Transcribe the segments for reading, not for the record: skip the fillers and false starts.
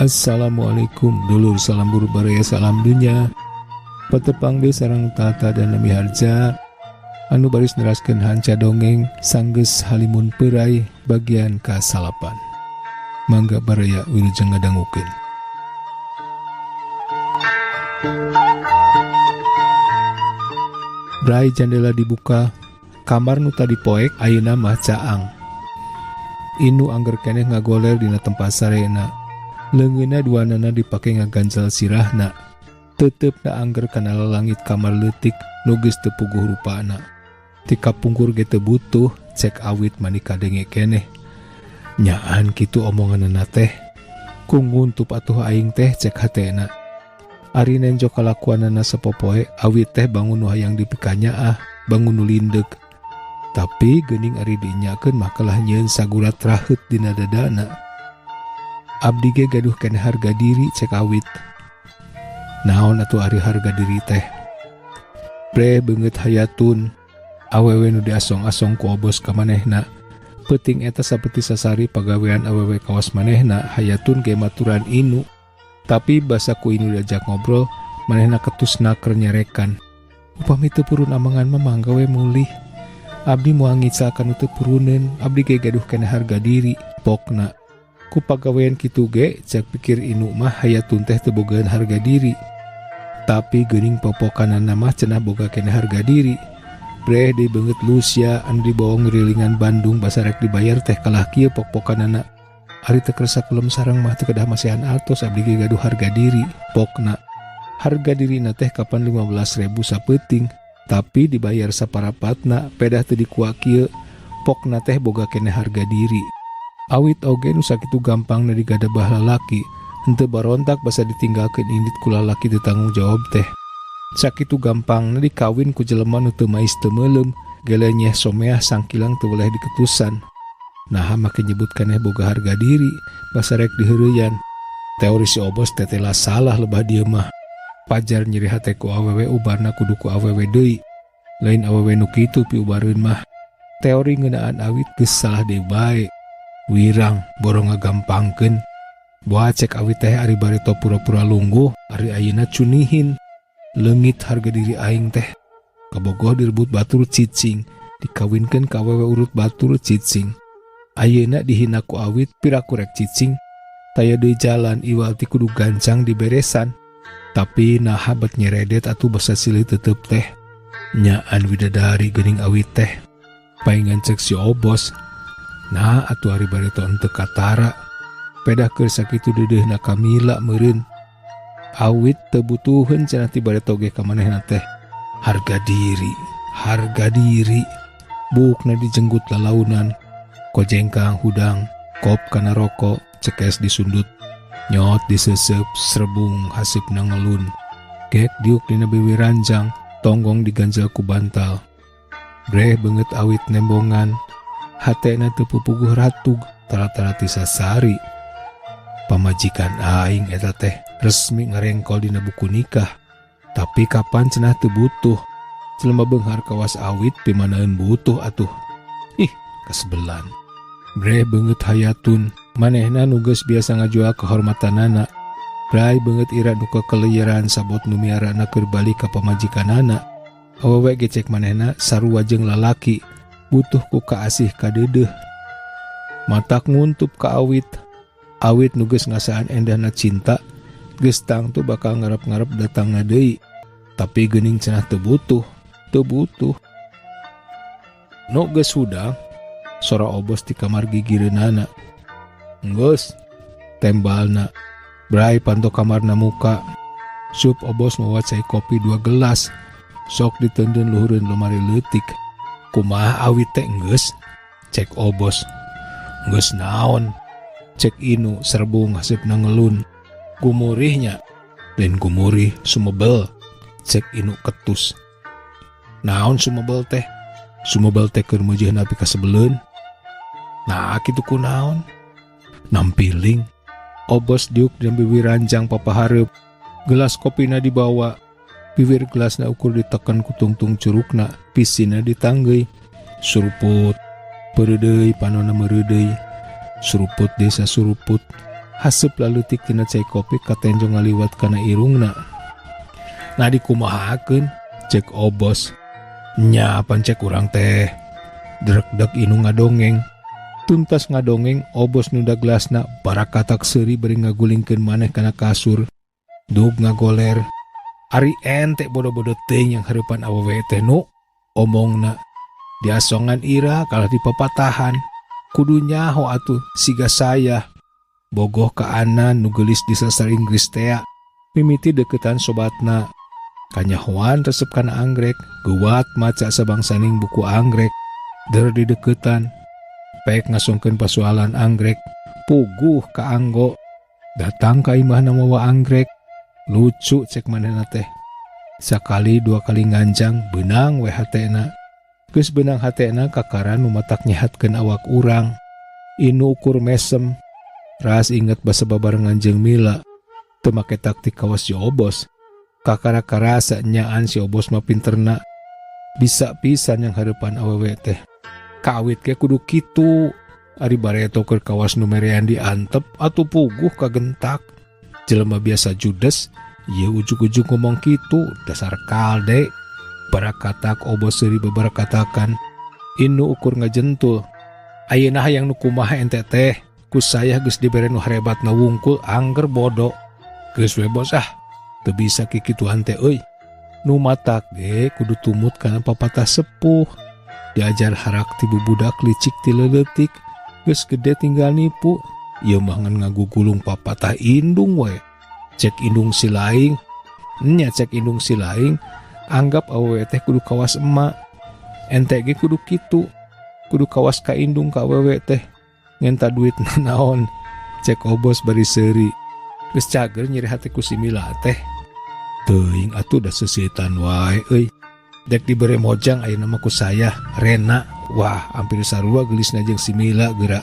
Assalamualaikum dulur, salam buru baraya, salam dunya. Patepang deui sareng Tata dan Nami Harja anu baris neraskeun hanca dongeng Sanggeus Halimun Peuray bagian ka-9. Mangga baraya wilujeng ngadangukeun. Brai jandela dibuka, kamar nu tadi poek ayeuna mah caang. Inu angger keneh ngagoler dina tempat sarena. Leungeunna duanana dipake ngaganjal sirahna. Teuteup na angger kana lalangit kamar leutik nu geus teu puguh rupana. Ti kapungkur ge teu butuh, cek awit mani kadenge keneh. Nyaan kitu omonganana teh. Ku nguntup atuh aing teh cek hatena. Ari nenjo kalakuanana sapopoe awit teh bangun nu hayang dipikanyaah, bangun nu lindeg. Tapi geuning ari dinyakeun mah kalah nyieun sagurat raheut dina dadana. Abdi ge gaduh keneh harga diri cek awit. Naon atuh ari harga diri teh? Pre beungeut hayatun, awewe nu diasong-asong ku obos ka manehna. Peuting eta saperti sasari pagawean awewe kawas manehna, hayatun ge maturan inu. Tapi basa ku inu diajak ngobrol, manehna ketusna keur nyarekan. Upami teu purun amangan mah mangga we mulih. Abdi moal ngical ka nu teu puruneun, abdi ge gaduh keneh harga diri, pokna. Ku pagawean kitu ge, cek pikir inu mah hayatun teh teu bogaan harga diri. Tapi geuning popokanana mah cenah boga keneh harga diri. Breh deui beungeut Lucia anu dibawa ngurilingan Bandung basa rek dibayar teh kalah kieu pok-pokanana. Ari teu kersa kulem sareng mah teu kedah masihan artos, abdi ge gaduh harga diri, pokna. Harga dirina teh kapan 15.000 sapeuting, tapi dibayar saparapatna pedah teu dikuak kieu, pokna teh boga keneh harga diri. Awit oge nu sakitu gampangna digadebah lalaki, henteu barontak basa ditinggalkeun indit ku lalaki teu tanggung jawab teh. Sakitu gampangna dikawin ku jelema nu teu mais teu meuleum, gelenyeh someah sangkilang teu weleh diketusan. Naha make nyebut keneh boga harga diri, basa rek diheureyan. Teori si obos tetela salah lebah dieu mah. Pajar nyeri hate ku awewe ubarna kudu ku awewe deui. Lain awewe nu kitu piubareun mah. Teori ngeunaan awit geus salah deui bae. Wirang borong ngagampangkeun. Boa cek awit teh ari bareto pura-pura lungguh, ari ayeuna cunihin. Leungit harga diri aing teh. Kabogoh direbut batur cicing, dikawinkeun ka awewe urut batur cicing. Ayeuna dihina ku awit piraku rek cicing. Taya deui jalan iwal ti kudu gancang diberesan. Tapi naha bet nyeredet atuh basa silih tetep teh. Nyaan widadari geuning awit teh. Paingan cek si obos. Nah atuh ari bareto henteu katara. Pedah keur sakitu deudeuhna Kamila meureun. Awit teu butuheun cenah ti bareto ge ka manehna teh. Harga diri, harga diri. Buukna dijenggut lalaunan. Kojengkang hudang, kop kana rokok, cekes disundut. Nyot disesep, serebung hasipna ngelun. Gek diuk dina biwi ranjang, tonggong diganjel ku bantal. Breh beungeut awit nembongan, hatena teu pupuguh ratug, tara-tara ti sasari. Pamajikan aing eta teh resmi ngarengkol dina buku nikah. Tapi kapan cenah teu butuh? Jelema beunghar kawas awit pimanaeun butuh atuh. Ih, kasebelan. Breh beungeut hayatun, manehna nu geus biasa ngajual kehormatanana. Bray beungeut ira nu kekeleyeran sabot nu miarana keur balik ka pamajikanana. Awewe ge cek manehna sarua jeung lalaki, butuh ku kaasih kadeudeuh. Matak nguntup ka awit. Awit nu geus ngasaan endahna cinta, geus tangtu bakal ngarep-ngarep datangna deui. Tapi geuning cenah teu butuh, teu butuh. Nu geus hudang, sora obos di kamar gigireunana. Geus, tembalna. Bray panto kamarna muka. Sup obos mawa cai kopi 2 gelas. Sok diteundeun luhureun lemari leutik. Kumaha awit teh geus? Cek obos. Geus naon? Cek inu serbung hasepna ngelun. Gumurihnya. Lain gumurih sumebel. Cek inu ketus. Naon sumebel teh? Sumebel teh keur meujeuhna pikasebeleun. Nah, kitu kunaon? Nampiling. Obos diuk dan biwir ranjang papahareup. Gelas kopina dibawa. Biwir gelasna ukur diteken ku tungtung curukna, pisina ditanggeuy. Suruput, peureudeuy panona meureudeuy. Suruput desa suruput. Haseup laleutik tina cai kopi katenjo ngaliwat kana irungna. Nah dikumahakeun cek Obos. Nya pan cek urang teh. Drekdek Inu ngadongeng. Tuntas ngadongeng Obos nunda gelasna barakatak seuri bari ngagulingkeun maneh kana kasur. Dug ngagoler. Ari ente bodo-bodo teuing yang hareupan awewe teh nu omongna. Diasongan ira kalah dipapatahan. Kudu nyaho atuh siga saya. Bogoh ka Anan nu geulis di sastra Inggris tea. Mimiti deketan sobatna. Kanyahoan resep kana anggrek, geuwat maca sabangsaning buku anggrek. Der dideketan. Pek ngasongkeun pasualan anggrek, puguh ka anggo. Datang ka imahna mawa anggrek. Lucu cek manehna teh. Sakali dua kali nganjang beunang we hatena. Geus beunang hatena kakara nu matak nyehatkeun awak urang. Inu ukur mesem. Ras inget basa babarengan jeung Mila. Teu make taktik kawas si Obos. Kakara karasa nyaan si Obos mah pinterna. Bisa pisan yang hareupan awewe teh. Kawit ge kudu kitu. Ari bareto keur kawas nu merean diantep atuh puguh kagentak. Jelema biasa judes, ieu ujug-ujug ngomong kitu, dasar kalde. Barakatak Obos seuri babarakatakan. Inu ukur ngajentul. Ayeuna hayang nu kumaha ente teh? Ku saya geus dibere nu harebatna wungkul angger bodo. Geus we bos ah, teu bisa kikituan teh euy. Nu matak ge kudu tumut kana papatah sepuh. Diajar harak ti bubudak licik ti leuletik, geus gede tinggal nipu. Ieu mah ngan ngagugulung papatah indung we. Cek indung si laing, nya cek indung si laing, anggap awewe teh kudu kawas emak. Ente ge kudu kitu, kudu kawas ka indung ka awewe teh. Ngenta duit naon, cek Obos bari seuri. Geus cager nyeri hate ku si Mila teh. Teuing atuh da seuseutan wae euy. Dek dibere mojang ayeuna mah ku saya, Rena. Wah, hampir sarua geulisna jeung si Mila geura.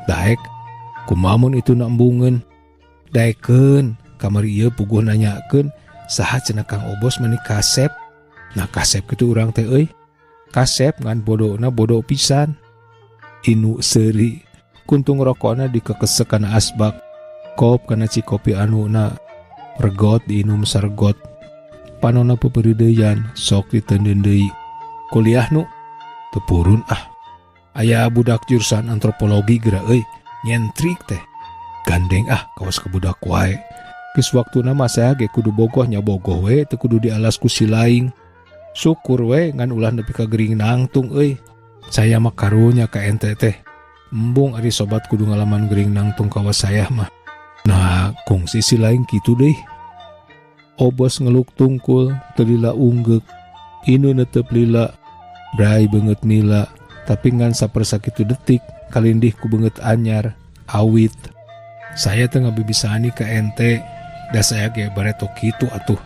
Daek kumaha mun itu na embungeun. Daekeun kamari ieu puguh nanyakeun saha cenah Kang Obos mani kasep. Nah kasep kitu urang teh euy. Kasep ngan bodona bodo pisan. Inu seuri. Kuntung rokona dikekesek kana asbak. Kop kana cikopi anuna. Regot diinum sargot. Panona peperideyan sok diteundeun deui. Kuliah nu teu purun ah. Aya budak jurusan antropologi geura euy. Nyentrik teh. Gandeng ah kawas ka budak wae. Geus waktuna mah saya ge kudu bogoh nya bogoh we teu kudu dialas ku si laing. Syukur we ngan ulah nepi ka gering nangtung euy. Saya mah karunya ka ente teh. Embung ari sobat kudu ngalaman gering nangtung kawas saya mah. Nah, kungsi si laing kitu deui. Obos ngeluk tungkul, teu lila unggeuk. Inu netep lila, brai beungeut Mila, tapi ngan sapersakitu detik kalindih ku beungeut anyar, awit. Saya teh ngabibisani ka ente, da saya ge bareto kitu atuh.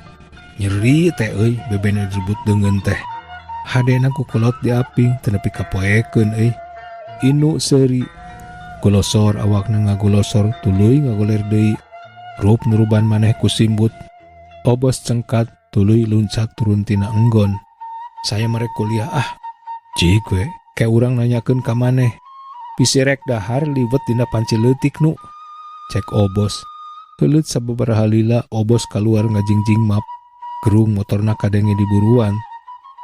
Nyeri teh euy bebene direbut deungeun teh. Hadena ku kolot diaping teu nepi ka poekeun euy. Inu seuri. Golosor awakna ngagolosor tuluy ngagoler deui. Rup nuruban maneh ku simbut. Obos cengkat tuluy luncat turun tina enggon. Saya merek kuliah ah. Cik we, kayak urang nanyakeun ka maneh. Bisi rek dahar liwet dina panci leutik nu. Cek Obos. Heuleut sababaraha lila Obos kaluar ngajingjing map. Gerung motorna kadenge di buruan.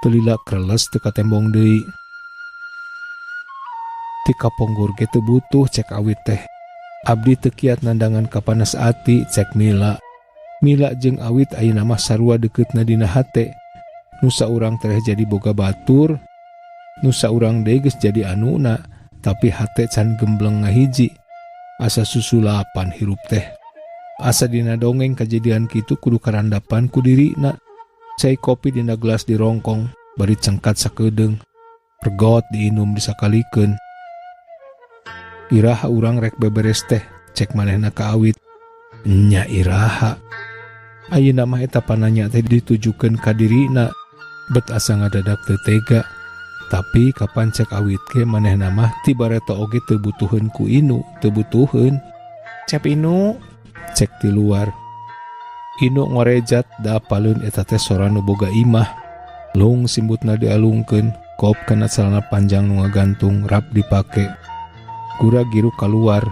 Teu lila kreles teu katembong deui. Ti kaponggur ge teu butuh cek awit teh. Abdi teu kiat nandangan kapanas ati cek Mila. Mila jeung awit ayeuna mah sarua deukeutna dina hate. Nu saurang teh jadi boga batur, nu saurang deui geus jadi anuna, tapi hate can gembleng ngahiji. Asa susulapan hirup teh. Asa dina dongeng kajadian kitu kudu karandapan ku dirina. Cai kopi dina gelas dirongkong, bari cengkat sakedeung. Regot diinum disakalikeun. Iraha urang rek beberes teh, cek manehna ka awit. Nya iraha. Ayeuna mah eta pananya teh ditujukeun ka dirina. Bet asa ngadadak teu tega. Tapi kapan cek awit ge manehna mah ti bareto oge teu butuheun ku Inu, teu butuheun. Cep Inu, cek ti luar. Inu ngorejat da apaleun eta teh sora nu boga imah. Lung simbutna dialungkeun, kop kana celana panjang nu ngagantung rap dipake. Gura giru kaluar.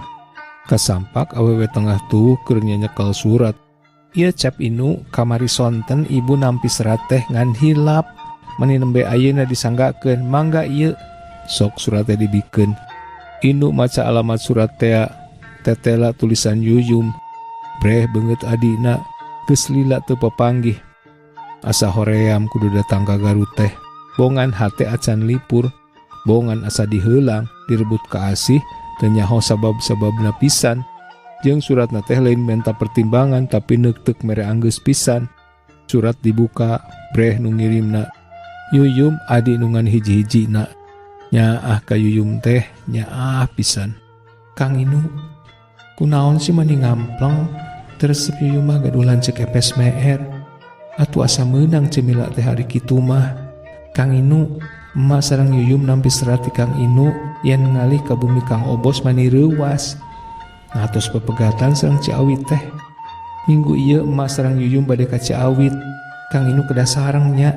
Kasampak awewe tengah tuwuh keur nyanyekel surat. Ieu cap Inu kamari sonten ibu nampi serat teh ngan hilap mani nembe ayeuna disanggakeun mangga ieu sok surat teh dibikeun. Inu maca alamat surat tea tetela tulisan Yuyum breh beungeut adina geus lila teu papanggih. Asa hoream kudu datang ka Garut teh bongan hate acan lipur bongan asa diheulang direbut ka asih teu nyaho sabab-sababna pisan. Jeung suratna teh lain menta pertimbangan tapi neukteuk mere anggeus pisan. Surat dibuka breh nu ngirimna Yuyum adi nu ngan hiji-hijina. Nyaah ka Yuyum teh nyaah pisan. Kang Inu kunaon sih mani ngampleng teu resep Yuyum mah gaduh lanceuk epes meher. Atuh asa meunang Cemila teh ari kitu mah. Kang Inu emak sareng Yuyum nampi serat ti Kang Inu yen ngalih ka bumi Kang Obos mani reuwas. Ngatos pepegatan sareng Ciawit teh. Minggu ieu emak sareng Yuyum bade ka Ciawit. Kang Inu kedah sareng nya.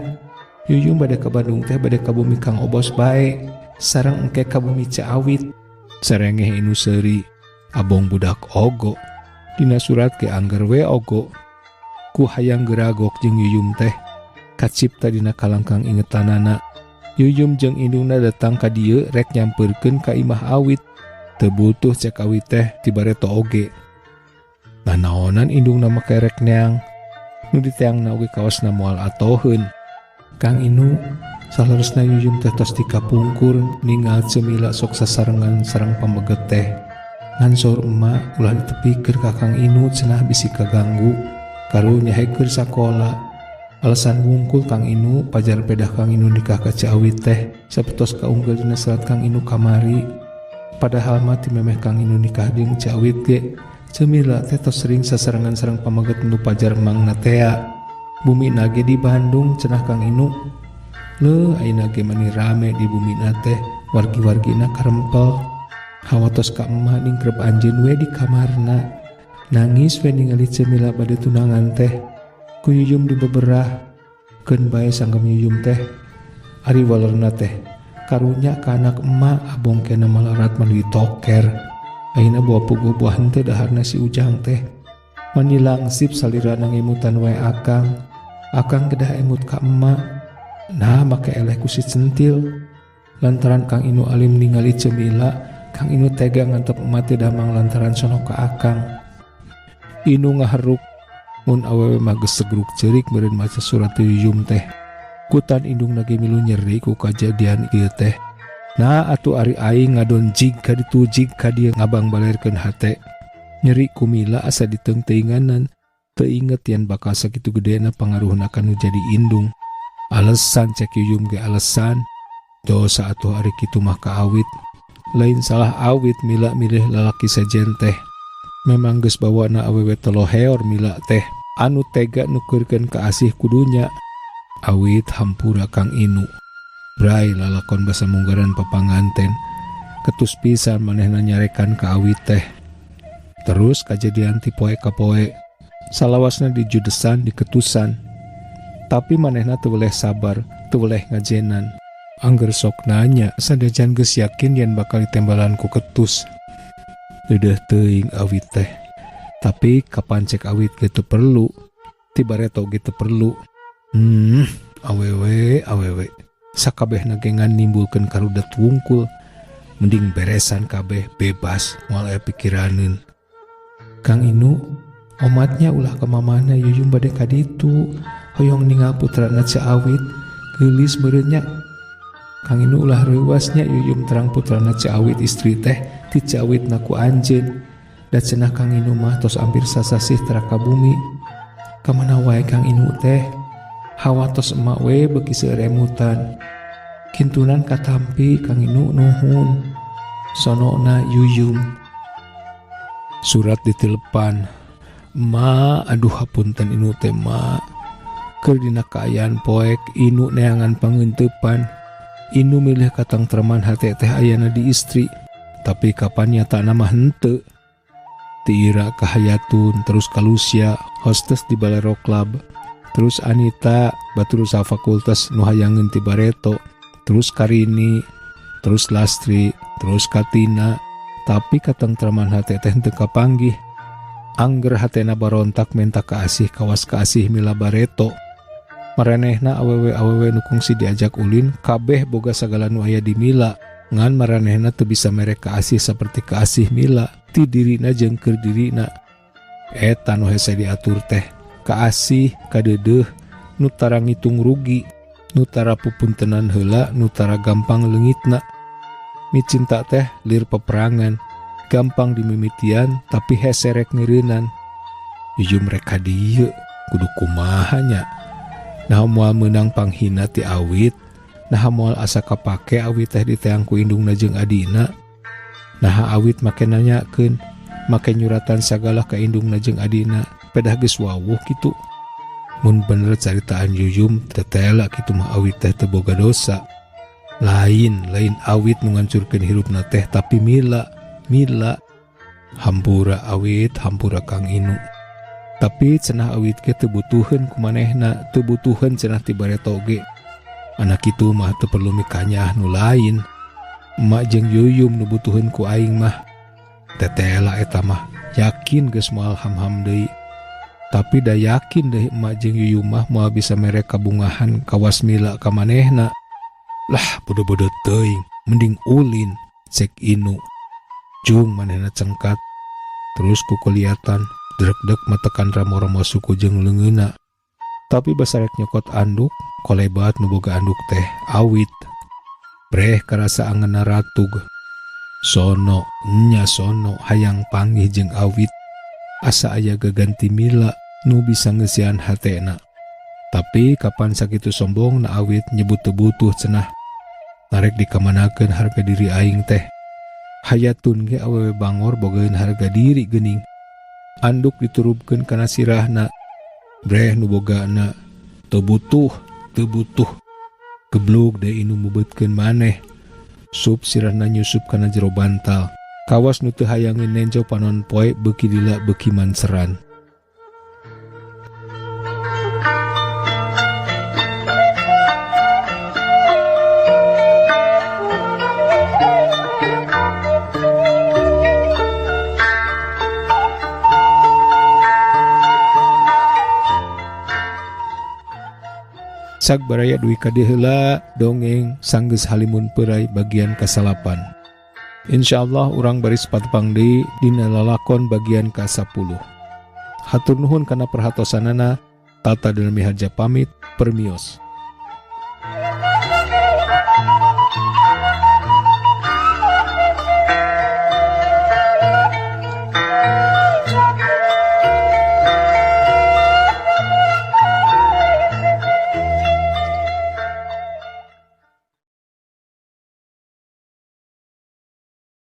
Yuyum bade ka Bandung teh bade ka bumi Kang Obos bae sareng engke ka bumi Ciawit. Sarengeh Inu seuri abong budak ogo. Dina surat ge angger we ogo. Ku hayang geragok jeung Yuyum teh kacipta dina kalangkang ingetanana. Yuyum jeung indungna datang ka dieu rek nyampeurkeun ka imah Awit. Teu butuh cek Awit teh ti bareto oge. Nanaonan indungna make rek neang. Nu diteangna oge kaosna moal atoheun. Kang Inu saleresna Yuyum teh tos dikapungkur ningal Cemila sok sasarengan sareng pameget teh. Ngan saur emak ulah ditepikeun ka Kang Inu cenah bisi kaganggu. Karunya heukeur sakola. Alasan wungkul Kang Inu pajar pedah Kang Inu nikah ka Ciawit teh sapertos kaunggel dina serat Kang Inu kamari. Padahal mah ti memeh Kang Inu nikah jeung Ciawit ge Cemila teh tos sering sasarengan sareng pameget nu pajar mangna tea. Bumina ge di Bandung cenah Kang Inu. Leuh ayeuna ge mani rame di bumina teh wargi-wargina karempel. Hawatos ka emak ningkrep anjeun we di kamarna. Nangis we ningali Cemila bade tunangan teh. Ku Yuyum dibeberah keun bae sanggem Yuyum teh. Ari walerna teh karunya ka anak emak abong kena malarat mani toker. Ayeuna buah puguh buah henteu daharna si Ujang teh. Mani langsip salirana ngemutan wae akang. Akang kedah emut ka emak. Nah make eleh ku si centil. Lantaran Kang Inu alim ningali Cemila, Kang Inu tega ngantep emak teh damang lantaran sono ka akang. Inu ngaheruk mun awewe mah geus segruk ceurik meureun maca surat Yuyum teh. Kutan indungna ge milu nyeri ku kajadian ieu teh. Nah atuh ari aing ngadon jig ka ditu jig ka dieu ngabang balerkeun hate. Nyeri ku Mila asa diteungteuinganan. Teu inget yen bakal sakitu gedena pangaruhna kanu jadi indung. Alesan cek Yuyum ge alesan. Dosa atuh ari kitu mah ka Awit. Lain salah Awit Mila milih lalaki sejen teh. Memang geus bawana awewe teloheor Mila teh. Anu tega nukeurkeun ka asih kudunya. Awit hampura Kang Inu. Bray lalakon basa munggaran papanganten. Ketus pisan manehna nyarekan ka Awit teh. Terus kajadian ti poe ka poe. Salawasna dijudesan diketusan. Tapi manehna teu weleh sabar, teu weleh ngajenan. Angger sok nanya, sanajan geus yakin yen bakal ditembalan ku ketus. Deudeuh teuing Awit teh. Tapi kapan cek Awit ge teu perlu, ti bareto ge teu perlu. Awewe, awewe. Sakabehna ge ngan nimbulkeun karudet wungkul. Mending beresan kabeh bebas moal aya pikiraneun. Kang Inu, omatnya ulah ka mamana Yuyum bade ka ditu. Hoyong ningal putrana Ciawit, geulis meureun nya. Kang Inu ulah reuwas nya Yuyum terang putrana Ciawit istri teh ti Ciawit na ku anjeun. Da cenah Kang Inu mah tos ampir sasasih tara ka bumi. Kamana wae Kang Inu teh? Hawa tos emak we beuki seueur emutan. Kintunan katampi Kang Inu nuhun. Sonona Yuyum. Surat ditelepan. Ma, aduh hapunten Inu teh ma. Keur dina kaayaan poek Inu neangan pangeuntepan. Inu milih katangtreman hate teh ayana di istri. Tapi kapan nyatana mah henteu. Ti Ira ka Hayatun, terus ka Lucia, hostess di Balero Club. Terus Anita, batur usaha fakultas nu hayangeun ti bareto. Terus Karini, terus Lastri, terus Katina, Tapi katentraman hate teh teu kapanggih. Angger hatena barontak menta kaasih kawas kaasih Mila bareto. Maranehna awewe-awewe nu kungsi diajak ulin kabeh boga sagala nu aya di Mila. Ngan maranehna teu bisa mere kaasih saperti kaasih Mila ti dirina jeung keur dirina. Eta nu hese diatur teh kaasih kadeudeuh nu tara ngitung rugi, nu tara pupuntenan heula, nu tara gampang leungitna. Micinta teh lir peperangan, gampang dimimitian tapi hese rek ngeureunnan. Jujur mereka dieu kudu kumaha nya. Naha moal meunang panghina ti awit, naha moal asa kapake awit teh diteang ku indungna jeung adina. Naha awit make nanyakeun, make nyuratan sagala ka indungna jeung adina, pedah geus wawuh kitu. Mun bener caritaan Yuyum tetela kitu mah awit teh teu boga dosa. Lain, lain awit nu ngancurkeun hirupna teh tapi Mila, Mila. Hampura awit, hampura Kang Inu. Tapi cenah awit ge teu butuheun ku manehna, teu butuheun cenah ti bareto ge. Anak kitu mah teu perlu mikanyah nu lain. Emak jeung Yuyum nu butuheun ku aing mah. Tetela eta mah yakin geus moal ham-ham deui. Tapi da yakin deui emak jeung Yuyum mah moal bisa mere kabungahan kawas Mila ka manehna. Lah bodoh-bodoh teuing, mending ulin, cek Inu. Jung manehna cengkat, terus kukuliatan, drekdek matekan ramo-ramo suku jeung leungeunna. Tapi basarek nyokot anduk, kolebat nu boga anduk teh awit. Breh karasa angeunna ratug. Sono, nya sono hayang panggih jeung awit. Asa aya gaganti Mila nu bisa ngeusian hatena. Tapi kapan sakitu sombong na awit nyebut teu butuh cenah. Narek dikamanakeun harga diri aing teh. Hayatun ge awewe bangor bogaeun harga diri geuning. Anduk diturubkeun kana sirahna. Breh nu bogana teu butuh, teu butuh. Geblug deui nu mubeutkeun maneh. Sup sirahna nyusup kana jero bantal. Kawas nu teu hayangeun nenjo panon poe beuki lila beuki manceran. Sak baraya duwi ka dieu heula dongeng sanggeus halimun peurai bagian kasalapan. Insyaallah urang baris patepang deui dina lalakon bagian ka-10. Hatur nuhun kana perhatosanana. Tata Dina Miharja pamit, permios.